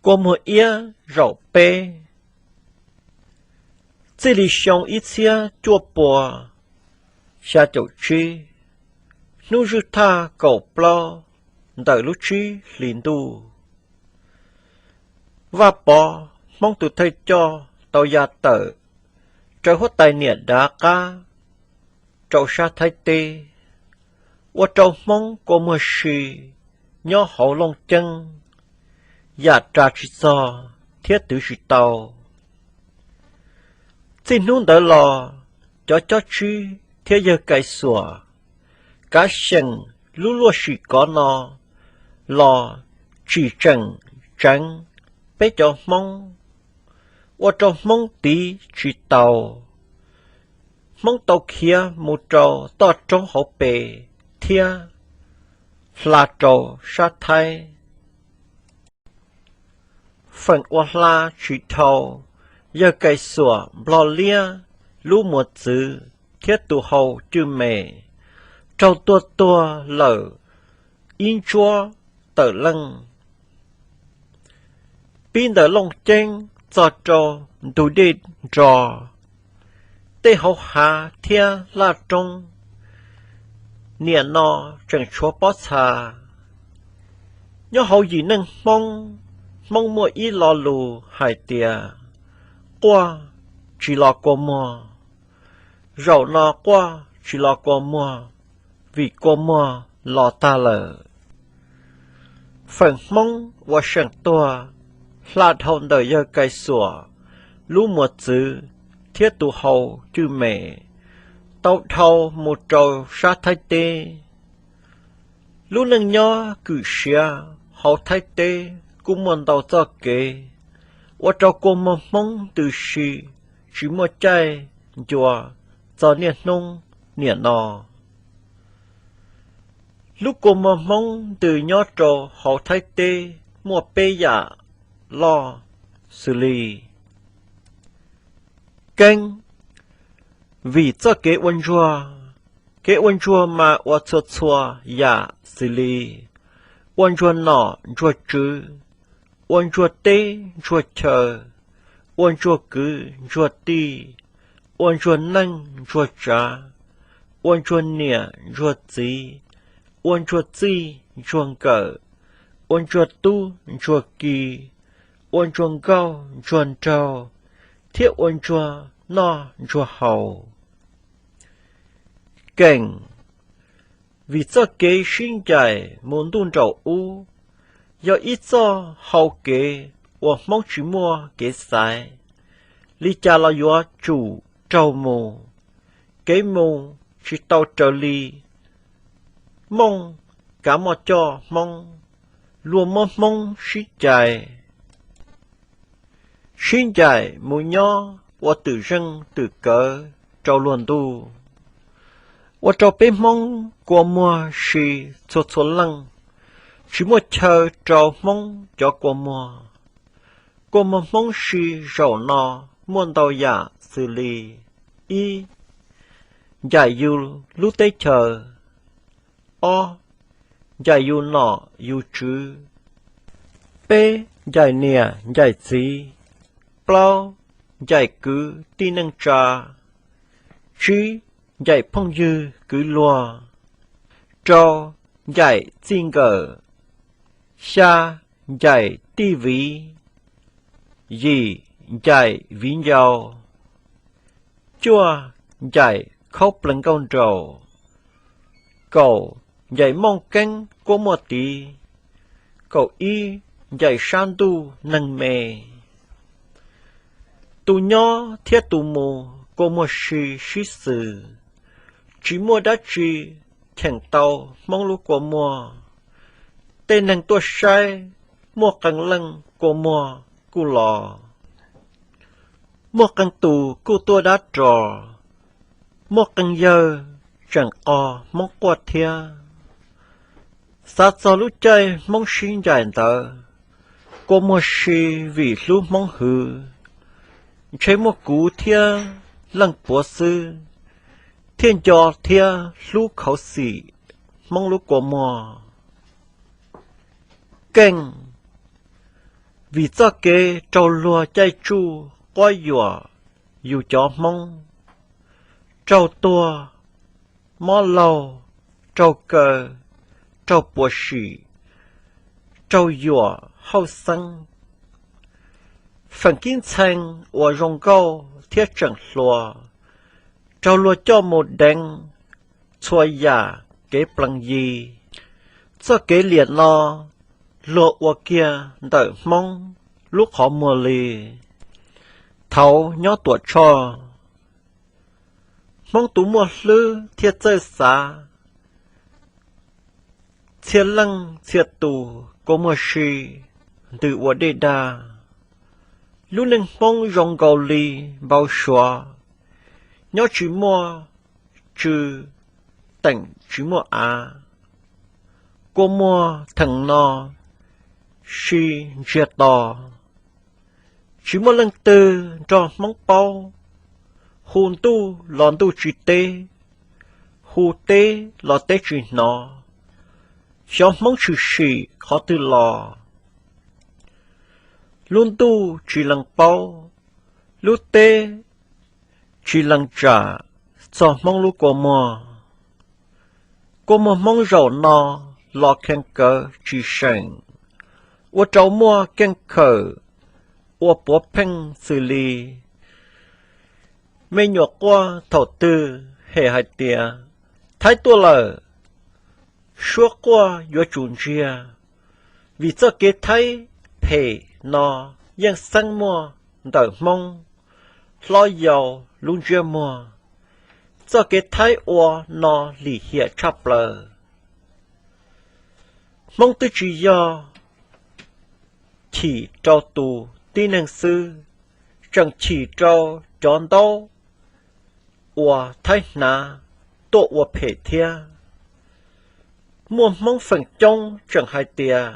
Kua muag iab zaum peb. Txij li xyoo ib txhiab cuaj pua xya caum tsib, hnub zwj thaj kaum plaub ntawm lub tsib hlis ntuj, Vaj Pov, Hmoob tus thawj coj, tau ya tawm raws huab tais niam dav qab rau sab Thaib teb, ua rau Hmoob kua muag si nyob hauv Looj Ceeb yam ras tsis txog thiab twv tsis tau. Txij hnub ntawd los, cov cob tsib thiab yawg Kais Xuam kav xyeem lub luaj sim kov no los tsim tseem tseev peb cov Hmoob, ua rau Hmoob tiv tsis tau. Hmoob tau khiav mus rau toj roob hauv pes thiab hla rau sab Thaib. Feem uas hla tsis dhau, yawg Kais Xuam nplho liab lub muas txwv thiab tus hau cwj mem, raug tuag tuag lawm ib ntsuab tawm leej. Pib ntawm Looj Ceeb txog rau ntug dej nro, tej hauv hav thiab laj roob, niam no tseem tshuav pob txha. Nyob hauv yim neej Hmoob, Hmoob muaj ib lo lus hais tias, quaj tsis los kua muag. Zaum no quaj tsis los kua muag, vim kua muag los tag lawm. Feem Hmoob uas seem tuag hla dhau ntawm yawg Kais Xuam lub muas txwv thiab tus hau cwj mem, tau dhau mus rau sab Thaib teb. Lub neej nyob kwm siav hauv Thaib teb kuj muaj ntau txoj kev ua rau kua muag Hmoob ntws si, tsis muaj caij ncua txog niaj hnub niam no. Lub kua muag Hmoob ntws nyob rau hauv Thaib teb muaj peb yam loj xws li: Keeb, vim txoj kev ua ntsuag. Kev ua ntsuag mas ua txhua txhua yam xws li: ua ntsuag nom ntsuag tswv, ua ntsuag teb ntsuag chaw, ua ntsuag kwv ntsuag tij, ua ntsuag neej ntsuag tsav, ua ntsuag niam ntsuag txiv, ua ntsuag txij ntsuag nkawm, ua ntsuag tub ntsuag ki, ua ntsuag nkauj ntsuag nraug, thiab ua ntsuag noj ntsuag haus. Keem, vim txoj kev sib ncaim mus ntuj nraum ub yog ib txoj hau kev uas Hmoob tsis muaj kev xaiv li cas los yuav tsum raug mus. Kev mus tsis tau raws li Mooj kav muaj coj Hmoob, luag muab Hmoob sib cais, sib ncaim mus nyob ua twm zeej twm kawv rau luag ntuj, ua rau peb Hmoob kua muag si txhua txhua leej, tsis muaj chaw rau Hmoob cov kua muag. Kua muag Hmoob si zaum no muaj ntau yam xws li: ib, ncaim yus lub teb chaws. Ob, ncaim yus nom yus tswv. Peb, ncaim niam ncaim txiv. Plaub, ncaim kwv tij neej tsa. Tsib, ncaim phooj ywg kwv luag. Rau, ncaim txij nkawm. Xya, ncaim tij viv. Yim, ncaim viv ncaus. Cuaj, ncaim khaub plees nkauj nraug. Kaum, ncaim Mooj Keeb kuab muaj tiv. Kaum ib, ncaim sab ntuj neeg me. Tus nyob thiab tus mus kua muag si sib xws, tsis muaj dab tsi cheem tau Hmoob lub kua muag. Tej neeg tuaj saib, muaj qee leej kua muag kuj los, muaj qee tus kuj tuaj dab ros, muaj qee yawg tseem qos Hmoob quaj thiab. Xav txog lub caij Hmoob sib ncaim ntawd, kua muag si vim hlub Hmoob hwv. Ntshe muaj kuv thiab leej puav xwb thiaj nco thiab hlub khuv xim. Hmoob lub kua muag keej, vim txoj kev raug luag caij tsuj quab yuam yus cov Hmoob, raug tuag, mob laug, raug kaw, raug puas sim, raug yuam hauj xeeb. Feem kib ntxhee uas zoo nkauj thiab tseem hluas, raug luag coj mus deev txhua yam kev plees yi. Txoj kev liam no luag ua kiag ntawm Hmoob lub qhov muag li thaud nyob Tuam Tshoj. Hmoob tus muaj hlwb thiab txawj xav, txhia leej txhia tus kua muag si ntws ua dej dag. Lub neej Hmoob zoo nkaus li npau suav, nyob tsis muaj tsw, teem tsis muaj av. Kua muag theem no si ntsiag to, tsis muaj leej twg nrog Hmoob paub. Hu ntuj los ntuj tsis teb, hu teb los teb tsis hnov, xyov Hmoob tshwm sim qhov twg los. Lub ntuj tsis lees paub, lub teb tsis lees tsam txog Hmoob lub kua muag. Kua muag Hmoob zaum no los khees kawv tsis seem, ua rau muaj keeb khawm ua puav pheej xws li me nyuam quaj thaum twg hem hais tias, Thaib tuaj lawm! Suab quaj yuav tsum ntsiag, vim txoj kev Thaib phem no yeej xeeb muaj ntawm Hmoob hlob yau lub ntsiab muag. Txoj kev Thaib ua no lim hiam tshaj plaws. Hmoob twb tsis yog chim rau tus tib neeg xwb, tseem chim rau cov ntaub uas Thaib hnav tuaj ua phem thiab. Muaj Hmoob feem coob tseem hais tias,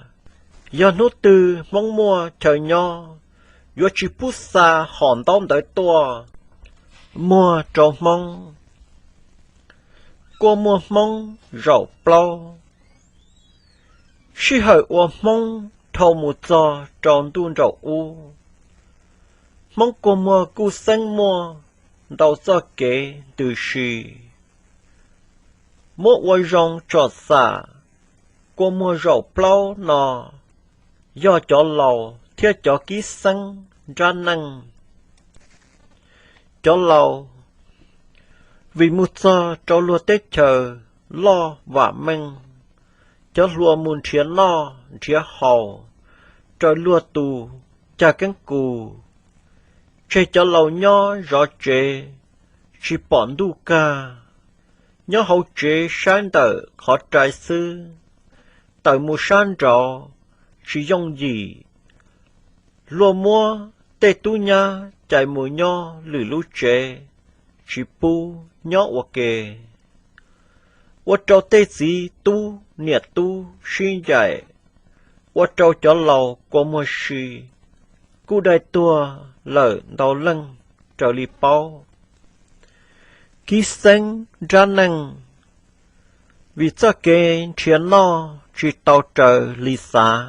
yog hnub twg Hmoob muaj chaw nyob, yuav tsis pub xa hom ntaub ntawd tuaj muag rau Hmoob. Kua muag Hmoob zaum plaub. Sij hawm uas Hmoob dhau mus txog rau ntuj nraum ub, Hmoob kua muag kuj xeeb muaj ntau txoj kev ntws si. Muab ua zoo tsom xam, kua muag zaum plaub no yog cov laus thiab cov kib xeeb nrab neej. Cov laus, vim mus txog rau luag teb chaws loj vam meej, cov hluas mus nrhiav noj nrhiav haus raws luag tus cag keeb kus, tseg cov laus nyob zov tsev tsis pom ntuj kag, nyob hauv tsev saib ntawm qhov rai xwb, tawm mus sab nraud tsis yooj yim. Luag muab tej tub nyab cais mus nyob lwm lub tsev, tsis pub nyob ua ke, ua rau tej txiv tub niam tub sib ncaim, ua rau cov laus kua muag si kuj dai tuag lawm ntau leej raws li paub. Kib xeeb nrab neej, vim txoj kev nrhiav noj tsis tau raws li xav,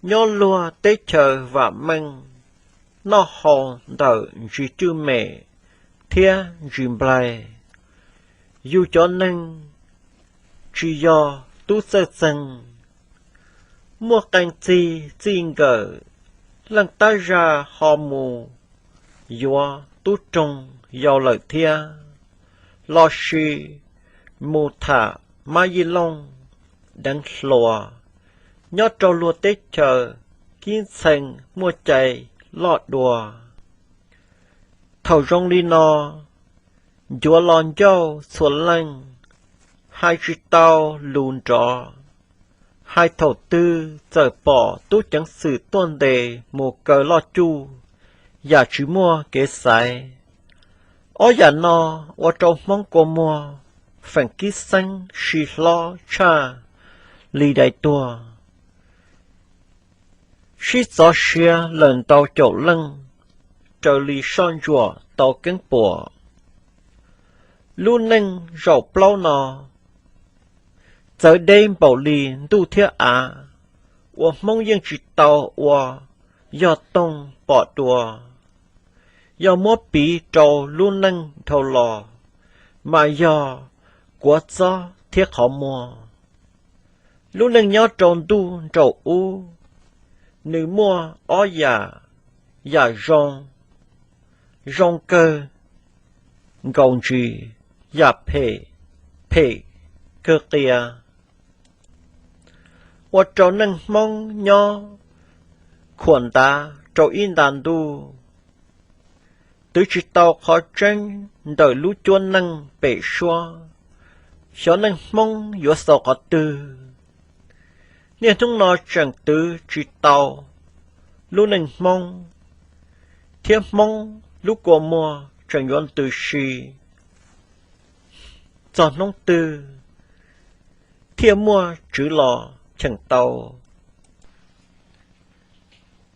nyob luag teb chaws vam meej, noj haus ntawm ntsis cwj mem thiab ntsis nplaig. Yus cov neeg tsis yog tub txawj txeeg, muaj qee txig txij nkawm, leej tab zaj ho mus yuav tub roog yau lawm thiab, lossis mus tham Mab Yij Looj deev hluas, nyob rau luag teb chaws kib ntxhee muaj cai loj dua. Thaum zoo li no, ncuav los ncauj txhua leej, hais tsis tau lus nrov. Hais thaum twg txawm pom tub ceev xwm tuaj ntes mus kaw loj cuj, yam tsis muaj kev xaiv. Ob yam no ua rau Hmoob kua muag feem kib xeeb si hlob tshaj li dai tuag. Sib txov siav lawm ntau caum leej, raws li soj ntsuam tau keeb puam. Lub neej zaum plaub no, txawv deb npaum li ntuj thiab av, uas Hmoob yeej tsis tau ua yog toog pom dua. Yog muab piv rau lub neej dhau los, mas yog kuav txob thiab qhov muag. Lub neej nyob rau ntuj nraum ub, nws muaj ob yam: yam zoo, zoo kawg nkaus ntsis; yam phem, phem kawg qias. Ua rau neej Hmoob nyob khuam ntav rau ib nta ntuj, twv tsis tau qhov tseeb ntawm lub cuab neej pem suab, xyov neej Hmoob yuav xaus qhov twg. Niaj hnub no tseem twv tsis tau lub neej Hmoob, thiab Hmoob lub kua muag tseem yuav ntws si txog hnub twg thiaj muaj tswv los cheem tau.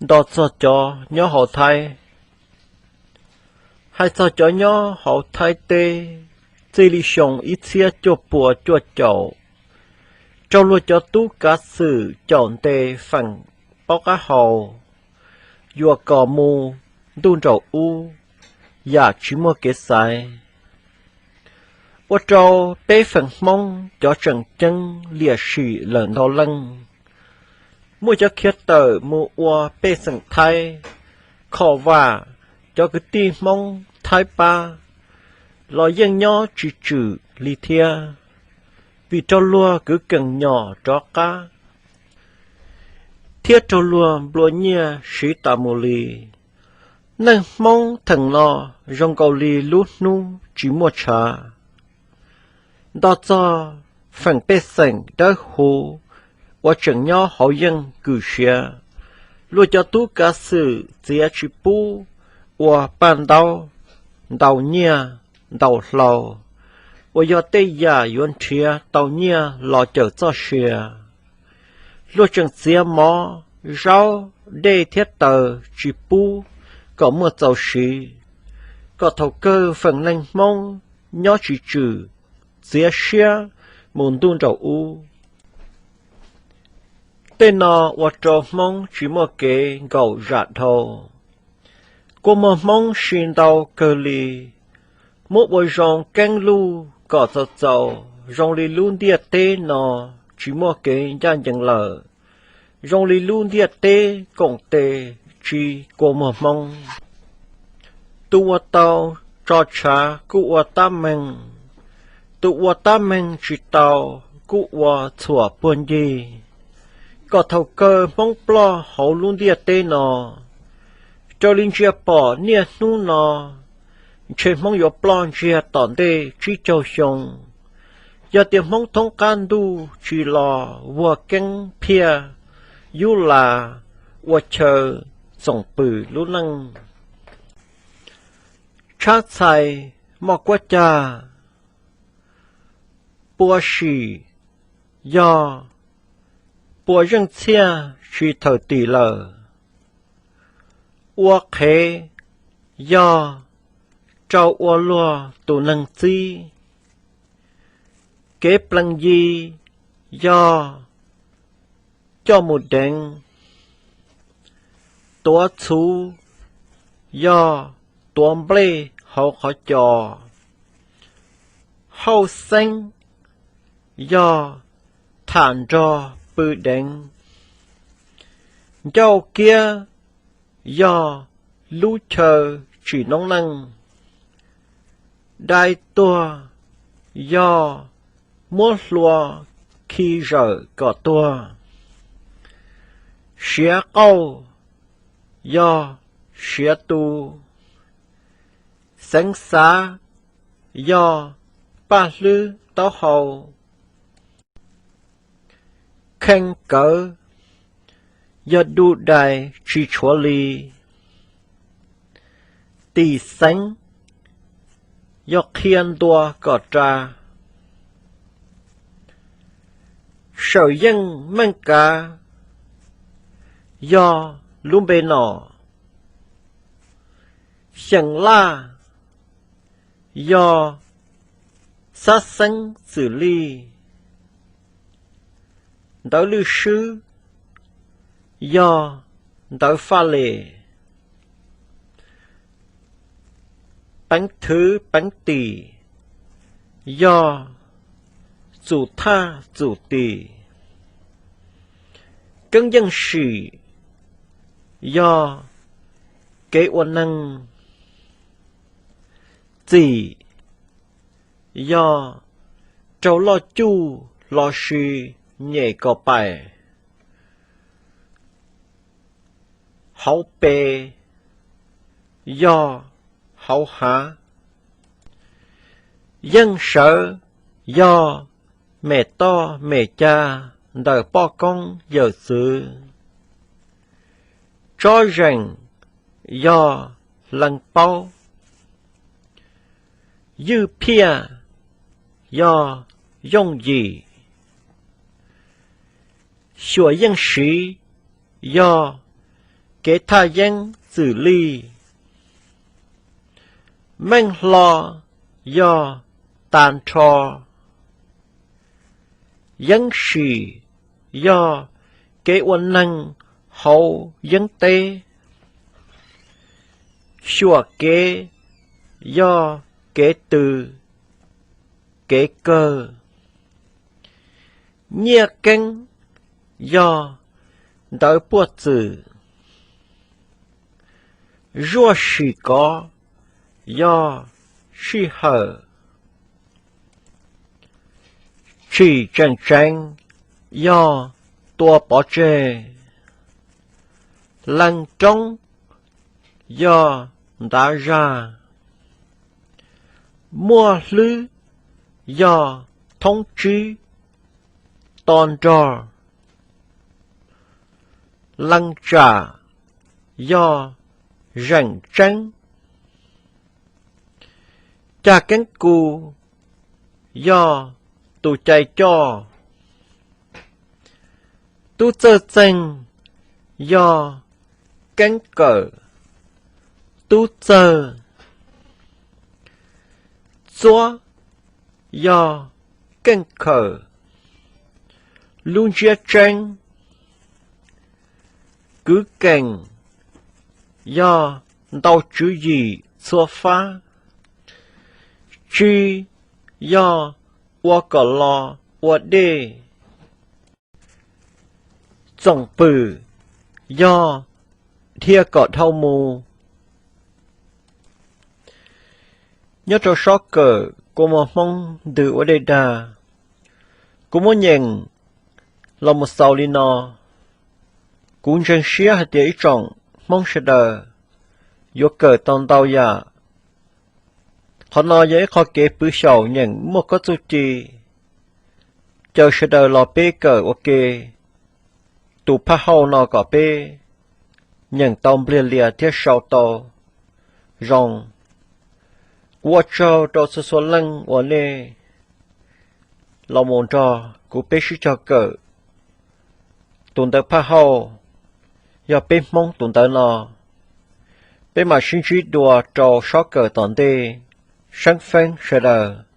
Nto txog cov nyob hauv Thaib. Hais txog cov nyob hauv Thaib teb, txij li xyoo ib txhiab cuaj puas cuaj caum, raug luag cov tub kav xwm caum ntes feem paub qab hau, yuam kom mus ntuj nraum ub yam tsis muaj kev xaiv. Ua rau peb feem Hmoob cov tseem ceeb liam sim lawm ntau leej, muaj cov khiav tawm mus ua pej xeem Thaib. Khom vam cov kwv tij Hmoob Thaib pab los yeej nyob tsis tswm li thiab, vim raug luag kwv keem nyom rov qab thiab raug luag nplua nyiaj siv tas mus li. Neej Hmoob theem no zoo nkaus li lub hnub tsis muaj tshav. Nto txog feem pej xeem dawb huv uas tseem nyob hauv yeej kws siav, luag cov tub kav xwm txiav tsis pub ua paj ntaub, ntaus nyiaj, ntaus hlau, uas yog tej yam yuav nrhiav tau nyiaj los cawm txoj sia. Luag tseem txiav mov, zaub, dej thiab taws tsis pub kom muaj txaus siv, kom thaum kawg feem neeg Hmoob nyob tsis tswm, txiav siab mus ntuj nraum ub. Tej no ua rau Hmoob tsis muaj kev nkaum zam dhau. Kua muag Hmoob si ntau kawg li, muab ua zoo keeb luj kom txaus txaus, zoo li lub ntiaj teb no tsis muaj kev ncaj ncees lawm, zoo li lub ntiaj teb koom tes tsis kua muag Hmoob. Tus ua tau tso tshav kuj ua tab meeg, tus ua tab meeg tsis tau kuj ua txhuam puag ncig, kom thaum kawg Hmoob ploj hauv lub ntiaj teb no. Raws li ntsia pom niaj hnub no, ntshe Hmoob yuav ploj ntsiag tom ntej tsib caug xyoo, yog tias Hmoob thoob qab ntuj tsis los vuag keeb phiaj yub las ua chaw txoom pw lub neej. Tshab txhais moj kuab cag, pua sim yog pua zeej txhiaj tsis thawm tim lawm. Ua qhev yog rau ua luag tus neeg txib. Kev plees yi yog coj mus deev. Tuav txhuv yog tuav nplej hauv qhov co. Hauj xeeb yog tham nrog pw deev. Ncauj kiab yog lub chaw tsim noob neej. Dai tuag yog muab hlua khi zawm kom tuag. Siav qauj yog siav tu. Xeev xav yog paj hlwb taub hau. Kheej kawv yog du dais tsis tshuav li. Tim xeev yog qhia ntua kom ras. Sawm yeej meej kav yog lub npe nom. Xyeem laj yog xab xeeb txwm lij. ntawv lwj swb, yog ntawv faj les. Peev thwv peev tim, yog txum thaj txum tis. Keeb yeej sim, yog kev ua neeg. Txim, yog raug loj cuj los sis nyem kom pais. Hauv pes, yog hauv hav. Yeej sawv, yog mem toj mem ca ntawm poj koob yawm txwv. Tsob zeem, yog lees paub. Ywj phiaj, yog yooj yim. Xyuam yeej siv, yog kev thaj yeeb txwm lij. Meej hlo, yog tas nrho. Yeeb sim, yog kev ua neeg hauv yeeb teb. Xyuam kev, yog kev tws, kev kawg. Nyiaj keeb, yog ntawv puaj txwm. Zuaj sim kov, yog sij hawm. Tsim tseem tseev, yog tua pov tseg. Lees roob, yog ntav zaj. Muaj hlwb, yog thoob tsib to nrog. Lees tsam, yog zeem tseeb. Caj keeb kuv, yog tus cai coj. Tub txawj txeeg, yog keeb kawm tub txawg. Txuab, yog keej khawm lub ntsiab tseeb. Kwv keem, yog ntau tswv yim txhua fab. Tsi, yog ua kom los ua dej. Txoom pwm, yog dhia kom dhau mus. Nyob rau sob kawm kua muag Hmoob ntws ua dej dag, kuv muab nyeem los mus xaus li no. Kuv ntseeg siab hais tias ib tsoom Hmoob sawv daws yuav kawm tau ntau yam. Qhov no yog ib qho kev pw xyaum nyeem muaj kob txuj ci. Caw sawv daws los peb kawm ua ke tus phaj hauj no kom peb nyeem tau npliag lias thiab sau tau zoo. Kuv ua tsaug rau txhua txhua leej uas nej los mus nrog kuv peb sib cog kawm tus ntawv phaj hauj, yog peb Hmoob tus ntawv no. Peb mam sib ntsib dua rau sob kawm tom ntej. Seeb feeb sawv daws.